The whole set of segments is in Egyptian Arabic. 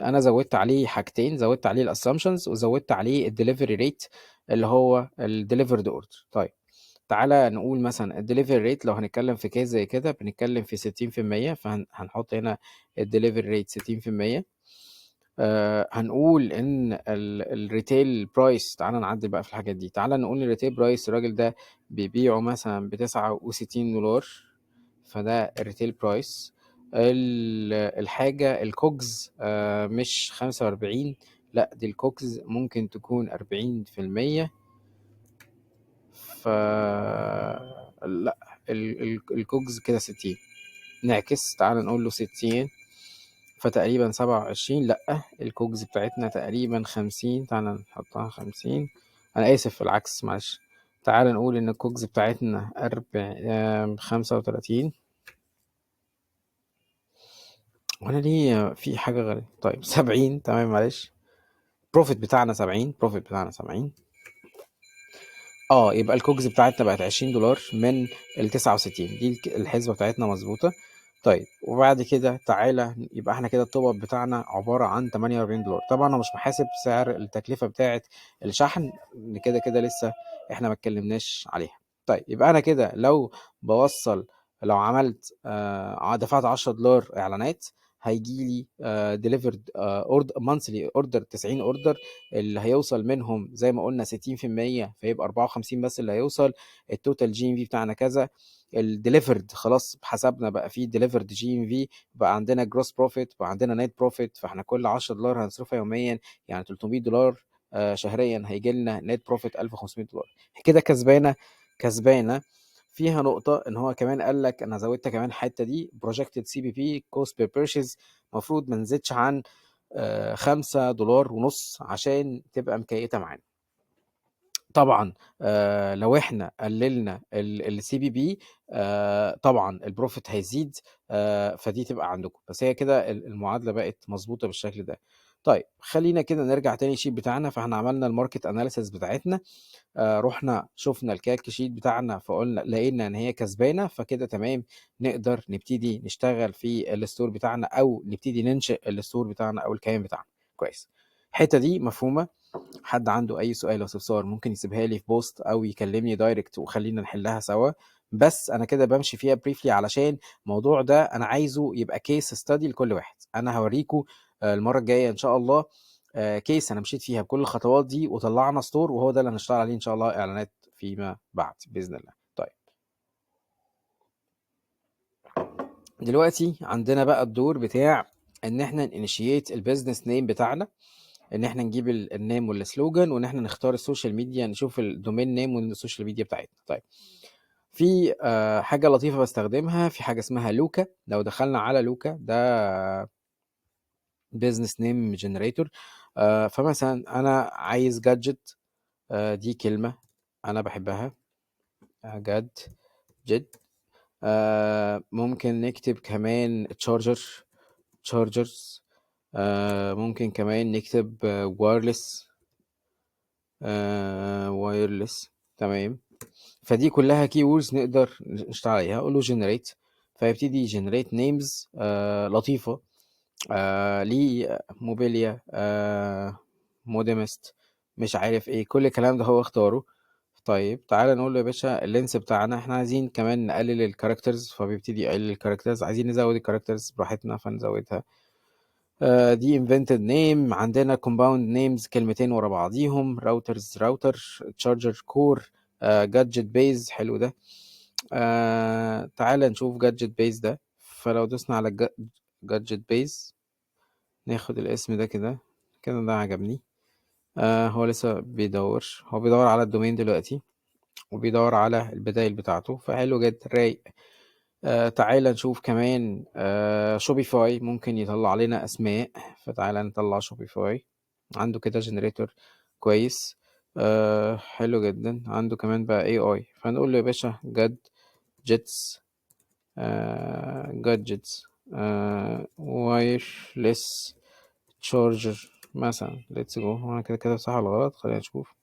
انا زودت عليه حاجتين، زودت عليه ال assumptions وزودت عليه ال delivery rate اللي هو ال delivered order. طيب تعالى نقول مثلا ال delivery rate لو هنتكلم في case زي كده بنتكلم في 60%، فهنحط هنا ال delivery rate 60%. هنقول ان ال retail price، تعالى نعدل بقى في الحاجات دي. تعالى نقول ال retail price الراجل ده بيبيعه مثلا ب69 دولار، فده ال retail price. الحاجة ال COGS مش 45، لا دي ال COGS ممكن تكون 40%. ف لا ال COGS كده 60، نعكس، تعال نقول له 60، فتقريبا 27. لا ال COGS بتاعتنا تقريبا 50، تعال نحطها 50. انا اسف العكس معلش. تعال نقول ان ال COGS بتاعتنا 35. وانا ليه في حاجة غريبة؟ طيب 70، تمام معلش. profit بتاعنا 70، profit بتاعنا 70. يبقى ال COGS بتاعتنا بقت 20 دولار من ال 69، دي الحسبة بتاعتنا مظبوطة. طيب وبعد كده تعالى يبقى احنا كده ال top up بتاعنا عبارة عن 48 دولار. طبعا انا مش محاسب سعر التكلفة بتاعت الشحن، كده كده لسه احنا ما اتكلمناش عليها. طيب يبقى انا كده لو بوصل، لو عملت دفعت 10 دولار اعلانات، هيجي لي delivered order monthly order 90 order، اللي هيوصل منهم زي ما قلنا 60%، فيبقى 54 بس اللي هيوصل. ال total GMV بتاعنا كذا، ال delivered خلاص حسبنا بقى فيه delivered GMV، بقى عندنا gross profit، بقى عندنا net profit. فاحنا كل 10 دولار هنصرفها يوميا يعني 300 دولار شهريا هيجي لنا net profit 1500 دولار. كده كسبانه كسبانه. فيها نقطة إن هو كمان قال لك أنا زودت كمان الحتة دي projected CPP cost per purchase المفروض ما نزيدش عن 5.5 دولار عشان تبقى مكيتة معانا. طبعا لو احنا قللنا ال CPP طبعا ال profit هيزيد، فدي تبقى عندكم. بس هي كده المعادلة بقت مظبوطة بالشكل ده. طيب خلينا كده نرجع تاني ال sheet بتاعنا. فاحنا عملنا ال market analysis بتاعتنا، رحنا شفنا ال calc sheet بتاعنا، فقلنا لقينا ان هي كسبانه، فكده تمام نقدر نبتدي نشتغل في ال store بتاعنا او نبتدي ننشئ ال store بتاعنا او الكيان بتاعنا. كويس، الحتة دي مفهومه؟ حد عنده اي سؤال او استفسار ممكن يسيبها لي في post او يكلمني direct وخلينا نحلها سوا. بس انا كده بمشي فيها briefly علشان الموضوع ده انا عايزه يبقى case study لكل واحد. انا هوريكم المرة الجاية ان شاء الله case انا مشيت فيها بكل الخطوات دي وطلعنا store، وهو ده اللي هنشتغل عليه ان شاء الله اعلانات فيما بعد باذن الله. طيب دلوقتي عندنا بقى الدور بتاع ان احنا ن initiate ال business name بتاعنا، ان احنا نجيب ال name وال slogan، وان احنا نختار ال social media، نشوف ال domain name وال social media بتاعتنا. طيب في حاجة لطيفة بستخدمها، في حاجة اسمها Looka. لو دخلنا على Looka ده business name generator. فمثلا انا عايز gadget، دي كلمة انا بحبها، gadget. ممكن نكتب كمان charger، chargers، ممكن كمان نكتب wireless، wireless. تمام، فدي كلها keywords نقدر نشتغل عليها. اقول له generate، فيبتدي generate names لطيفة، ليه موبيليا، موديمست، مش عارف ايه، كل الكلام ده هو اختاره. طيب تعالى نقول له يا باشا ال length بتاعنا احنا عايزين كمان نقلل ال characters، فبيبتدي يقلل ال characters. عايزين نزود ال characters براحتنا فنزودها. دي invented name. عندنا compound names كلمتين ورا بعضيهم، routers router، charger core، gadget base، حلو ده. تعالى نشوف gadget base ده. فلو دوسنا على gadget base ناخد الاسم ده كده كده، ده عجبني. هو لسه بيدور، هو بيدور على ال domain دلوقتي وبيدور على البدايل بتاعته، فحلو جدا رايق. تعالى نشوف كمان Shopify ممكن يطلع لنا اسماء، فتعالى نطلع Shopify. عنده كده generator كويس، حلو جدا. عنده كمان بقى AI، فنقول له يا باشا gadgets، gadgets wireless charger مثلا، let's go. هو انا كده كده صح ولا غلط؟ خلينا نشوف.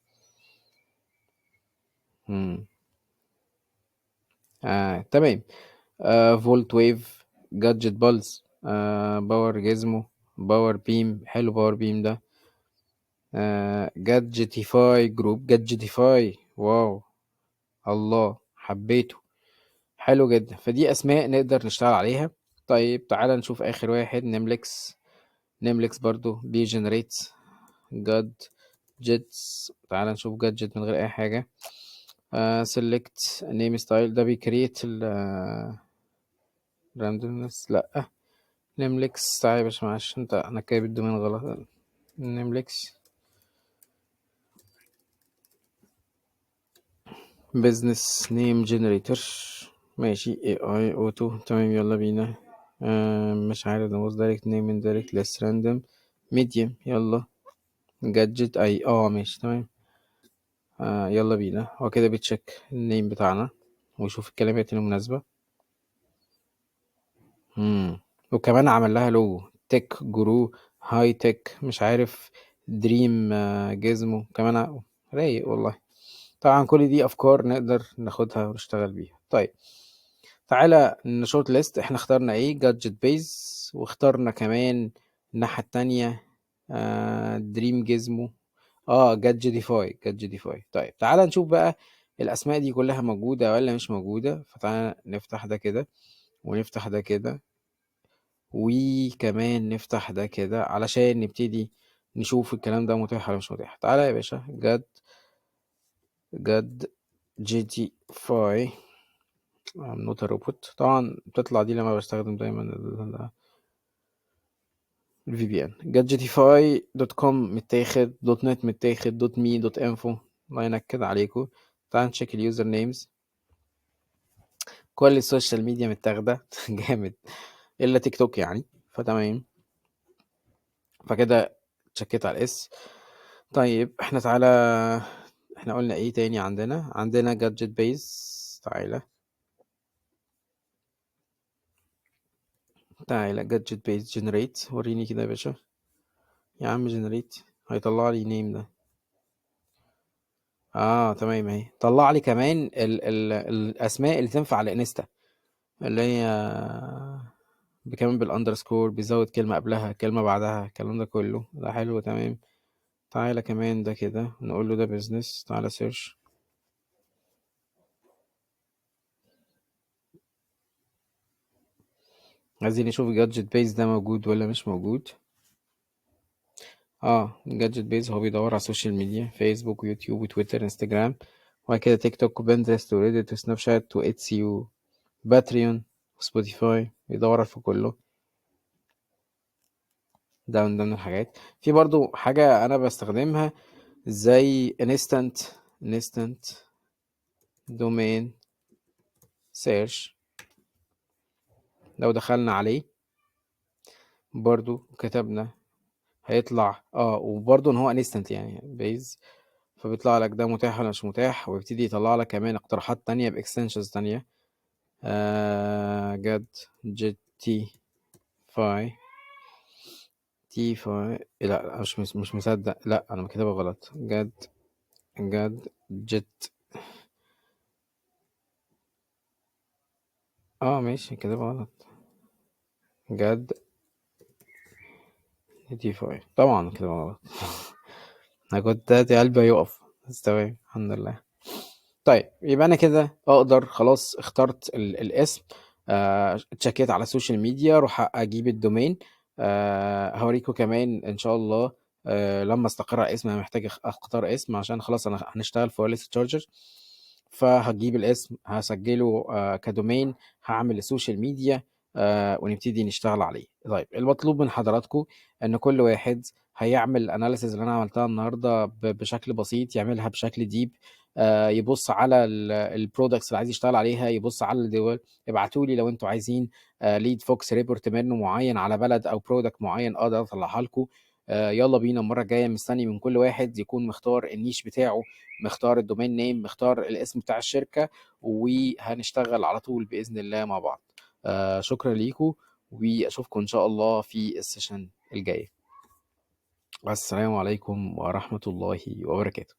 تمام. Volt wave، gadget pulse، power gizmo، Power Beam، حلو Power Beam ده. Gadgetify Group، Gadgetify، wow الله حبيته، حلو جدا. فدي اسماء نقدر نشتغل عليها. طيب تعالى نشوف اخر واحد، Namelix. Namelix برضو بي generate gadgets. تعالى نشوف gadget من غير اي حاجه. Select name style، ده بي create ال randomness. لا Namelix، تعالى يا باشا معلش انت، انا كاتب ال domain غلط. Namelix business name generator، ماشي. AI auto، تمام يلا بينا. مش عارف ده most direct name indirect less random medium، يلا gadget اي، ماشي تمام. يلا بينا. هو كده بي check ال name بتاعنا ويشوف الكلمات المناسبة. وكمان عمل لها logo tech guru high tech مش عارف dream، gizmo كمان رايق والله. طبعا كل دي افكار نقدر ناخدها ونشتغل بيها. طيب تعالى ن short list، احنا اخترنا ايه؟ Gadget Base، واخترنا كمان الناحية التانية، Dream Gizmo، Gadgetify، Gadgetify. طيب تعالى نشوف بقى الاسماء دي كلها موجودة ولا مش موجودة. فتعالى نفتح ده كده ونفتح ده كده وكمان نفتح ده كده علشان نبتدي نشوف الكلام ده متاح ولا مش متاح. تعالى يا باشا Gadgetify not a robot. طبعا بتطلع دي لما بستخدم دايما ال VPN. Gadgetify dot com متاخد، dot net متاخد، dot me، dot info، الله ينكد عليكم. تعال ن check ال usernames، كل ال social media متاخده جامد الا تيك توك يعني، فتمام. فكده تشيكيت على الاس. طيب احنا تعالى، احنا قلنا ايه تاني عندنا؟ عندنا Gadget Base. تعالى تعالى Gadget Base generate، وريني كده يا باشا يا عم. generate هيطلع لي name ده، تمام اهي. طلع لي كمان الاسماء اللي تنفع على انستا، اللي هي كمان بال underscore، بيزود كلمة قبلها كلمة بعدها، الكلام ده كله ده حلو تمام. تعالى كمان ده كده نقول له ده business. تعالى search، عايزين نشوف Gadget Base ده موجود ولا مش موجود. Gadget Base هو بيدور على ال social media، فيسبوك ويوتيوب وتويتر انستجرام، وبعد كده تيك توك وبنترست وريدت وسناب شات واتسي وباتريون وسبوتيفاي، بيدور في كله ده من ضمن الحاجات. في برضو حاجة أنا بستخدمها زي instant domain search، لو دخلنا عليه برضو كتبنا هيطلع، وبرضو ان هو instant يعني base، فبيطلع لك ده متاح ولا مش متاح، ويبتدي يطلع لك كمان اقتراحات تانية ب extensions تانية. Gadgetify تي فاي، لا، لا، مش مصدق، لا انا كاتبها غلط. Gadget، ماشي كاتبها غلط. Gadgetify طبعا كاتبها غلط. انا كنت دلوقتي قلبي هيقف، بس تمام الحمد لله. طيب يبقى انا كده اقدر خلاص اخترت الاسم، اتشيكت على ال social media، اروح اجيب ال domain. هوريكم كمان ان شاء الله، لما استقر على اسم. انا محتاج اختار اسم عشان خلاص انا هنشتغل في wireless charger، فهجيب الاسم هسجله، ك domain، هعمل ال social media، ونبتدي نشتغل عليه. طيب المطلوب من حضراتكم ان كل واحد هيعمل ال analysis اللي انا عملتها النهارده بشكل بسيط، يعملها بشكل deep، يبص على ال products اللي عايز يشتغل عليها، يبص على الدول. ابعتوا لي لو انتوا عايزين، lead fox report منه معين على بلد او product معين اقدر اطلعها لكم. يلا بينا المره الجايه. مستني من كل واحد يكون مختار ال niche بتاعه، مختار ال domain name، مختار الاسم بتاع الشركه، وهنشتغل على طول باذن الله مع بعض. شكرا ليكم، واشوفكم ان شاء الله في ال session الجايه. والسلام عليكم ورحمه الله وبركاته.